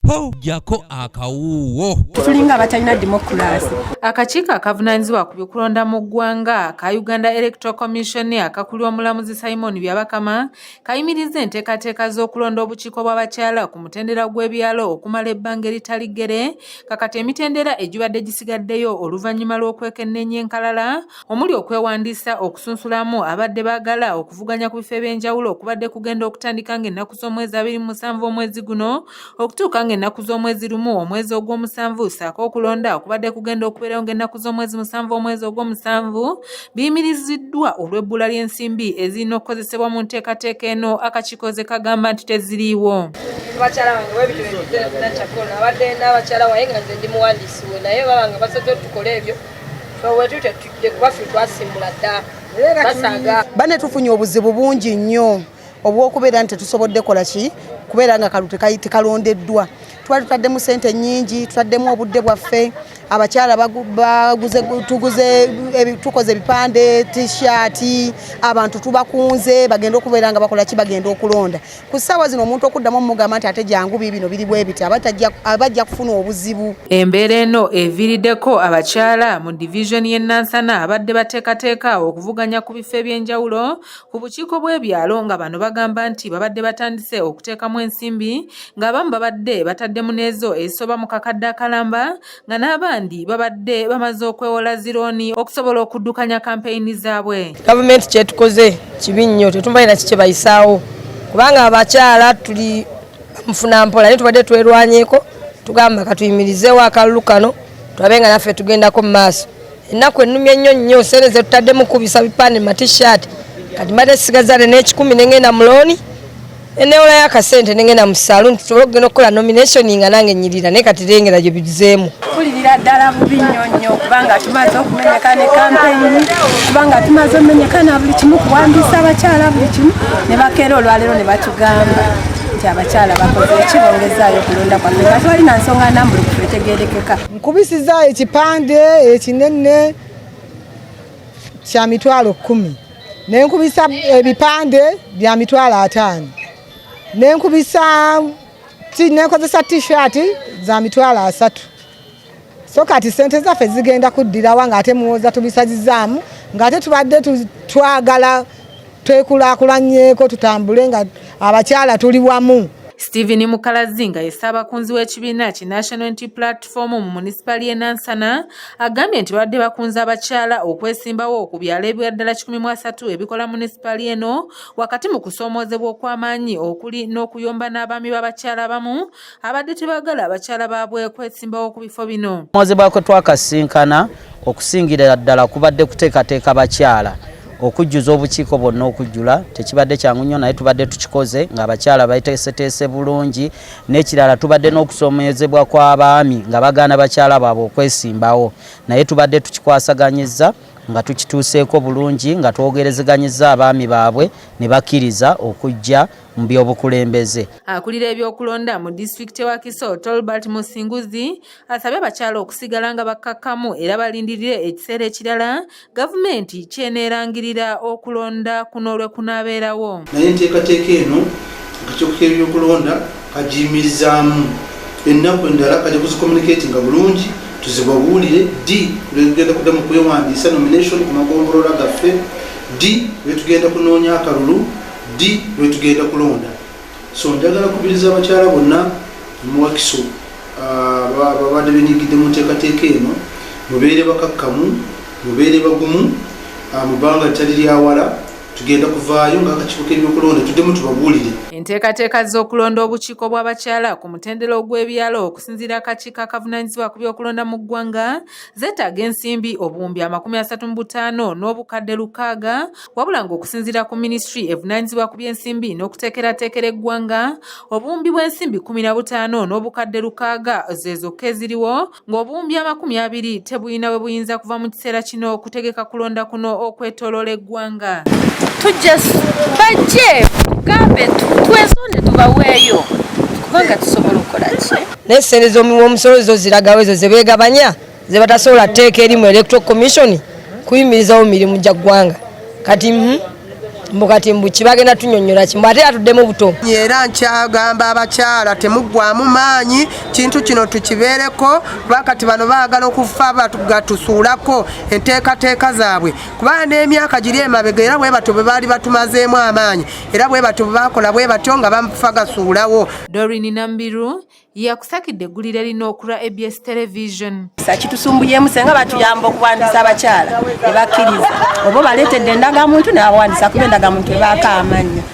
Ho, ggyako akawuuwo. Tulinga abatalina demokulasi. Akakiiko akavunaanyizibwa ku by'okulonda mu ggwanga aka Uganda Electoral Commission akakulirwa omulamuzi Simon Byabakama kayimirizza enteekateeka z'okulonda obukiiko bw'abakyala ku mutendera gw'ebyalo okumala ebbanga eritali ggere. Kakati emitendera egibadde gisigaddeyo oluvannyuma lw'okwekenneenya enkalala omuli okwewandiisa, okusunsulamu abadde baagala okuvuganya ku bifo eby'enjawulo okubadde kugenda okutandika ng'ennaku z'omwezi 27 omwezi guno okutuuka ng'ennaku z'omwezi 1 omwezi ogw'omusanvu, ssaako okulonda okubadde kugenda okubeerawo ng'ennaku z'omwezi 7 omwezi ogw'omusanvu biyimiriziddwa olw'ebbula ly'ensimbi ezirina okukozesebwa mu nteekateeka eno akakiiko ze kagamba nti teziriiwo. Bakyala bange webityo abadde n'abakyala waye nga nze ndi muwandiisi we, naye baba nga basaze tukole ebyo ffe kuba ffe twasimbula dda basaaga. Bane tufunye obuzibu bungi nnyo obw'okubeera nti tetusobodde kola ki kubeera nga kalulu tekalondeddwa. Twali tutaddemu ssente nnyingi, tutaddemu obudde bwaffe, abakyala baguze, tuguze, tukoze ebipande, t-shirt, abantu tubakunze bagenda okubeera nga bakola ki, bagenda okulonda. Ku ssaawa zino omuntu okuddamu omugamba nti ate jangu bino biri bwe biti, abajja kufuna obuzibu. Embeera eno eviiriddeko abakyala mu divizoni y'e Nansana abadde bateekateeka okuvuganya ku bifo eby'enjawulo ku bukiiko bw'ebyalo nga bano bagamba nti babadde batandise okuteekamu ensimbi, ng'abamu babadde bataddemu n'ezo ezisoba mu kakadde akalamba, nga n'abandi babadde bamaze okwewola zirooni okusobola okuddukanya kampeyini zaabwe. Gavumenti kyetukoze kibi nnyo, tetumanyi na kiki bayisaawo, kubanga abakyala tuli bamufuna mpola, naye tubadde twerwanyeeko tugamba katuyimirizeewo akalulu kano tulabe nga naffe tugendako mu maaso. Ennaku ennumye nnyo nnyo, ssente ze tutaddemu kubisa bipande ma t-shirt, kati mbadde sigaza n'ekikumi ne ngenda mu looni neneewolayo akasente ne ngenda mu saaluuni tusobole okugenda okukola nomination nga nange nnyirira, naye kati lengera gye bizeemu. Mpulirira ddala bubi nnyo nnyo kubanga tumaze okumenyeka ne kampeyini, kubanga tumaze omenyeka na buli kimu, kuwandiisa abakyala buli kimu, ne bakeera olwaleero ne batugamba nti abakyala bakoze eki, bongezaayo okulonda kwaffe nga twalina nsonga nambulukufu etegeerekeka. Nkubisiza ekipande ekinene kya 100,000, nenkubisa ebipande bya 50,000, nenkubisa nenkozesa t-shirt za 30,000. So kati sente zaffe zigenda kuddirawa ng'ate muwoza tubisazizaamu, ng'ate tubadde twagala twekulaakulanyeeko tutambule nga abakyala tuli wamu. Stephen Mukalazi nga ye ssaabakunzi w'ekibiina ki National Unity Platform mu munisipaali y'e Nansana agambye nti babadde bakunze abakyala okwesimbawo ku byalo ebya ddala 130 ebikola munisipaali eno wakati mu kusoomoozebwa okw'amaanyi okuli n'okuyomba n'abaami b'abakyala abamu abadde tebaagala abakyala baabwe kwesimbawo ku bifo bino. Okusoomoozebwa kwe twakasinkana okusingira ddala kubadde kuteekateeka bakyala okujjuza obukiiko bwonna. Okujjula tekibadde kyangu nnyo, naye tubadde tukikoze ng'abakyala bateeseteese bulungi. N'ekirala, tubadde n'okusomezebwa kw'abaami nga bagaana bakyala baabwe okwesimbawo, naye tubadde tukikwasaganyizza nga tukituuseeko bulungi nga twogerezeganyizza abaami baabwe ne bakkiriza okujja mu by'obukulembeze. Akulira ebyokulonda mu disitulikiti e Wakiso, Tolbert Musinguzi, asabye abakyala okusigala nga bakkakkamu era balindirire ekiseera ekirala gavumenti kyeneerangirira okulonda kuno lwe kunaabeerawo. Naye enteekateeka eno akakiiko k'ebyokulonda kagiyimirizaamu, ennaku endala kajja kuzicommunicatinga bulungi tuzibabuulire ddi lwetugenda kuddamu kwewandiisa nomination ku magombolola gaffe, ddi lwetugenda kunoonya akalulu, ddi lwetugenda kulonda. So njagala kubiriza abakyala bonna mu Wakiso babadde benyigidde mu nteekateeka eno, mubeere bakakkamu, mubeere bagumu. Mu bbanga litali lyawala tugenda kuvaayo ng'akakiiko k'ebyokulonda tuddemu tubabuulire. Enteekateeka z'okulonda obukiiko bw'abakyala ku mutendera ogw'ebyalo okusinziira akakiiko akavunaanyizibwa ku by'okulonda mu ggwanga zeetaaga ensimbi 35,600, wabula ng'okusinziira ku minisitule evunaanyizibwa ku by'ensimbi n'okuteekerateekera eggwanga, obuwumbi bw'ensimbi 15,600 ze zokka eziriwo, ng'obuwumbi 20 tebulina bwe buyinza kuva mu kiseera kino okutegeka kulonda kuno okwetooloola eggwanga. Tujje, bajje tugambe twesonde tubaweeyo kubanga tusobola okukola ki. Naye sente z'omuwomusolo zo ziragawo ezo ze beegabanya ze batasobola tteeka eri mu Electoral Commission kuyimirizawo mirimu gya ggwanga kati. Mbu kati mbu kibagenda tunyonnyola kimu, ate atuddemu buto. Era nkyagamba abakyala, temuggwamu maanyi, kintu kino tukibeereko, kuba kati bano baagala okufa gatusuulako enteekateeka zaabwe, kubanga n'emyaka giri emabega era bwe batyo bwe baali batumazeemu amaanyi, era bwe batyo bwe baakola, bwe batyo nga bafa gasuulawo. Dorin Nambiru yakusakidde eggulire lino okulwa ABS Television. Kitusumbuyemu senga batuyamba okuwandiisa abakyala ne bakkiriza, oba baleetedde endagamuntu ne bawandiisa, kuba endagamuntu ebaako amannya.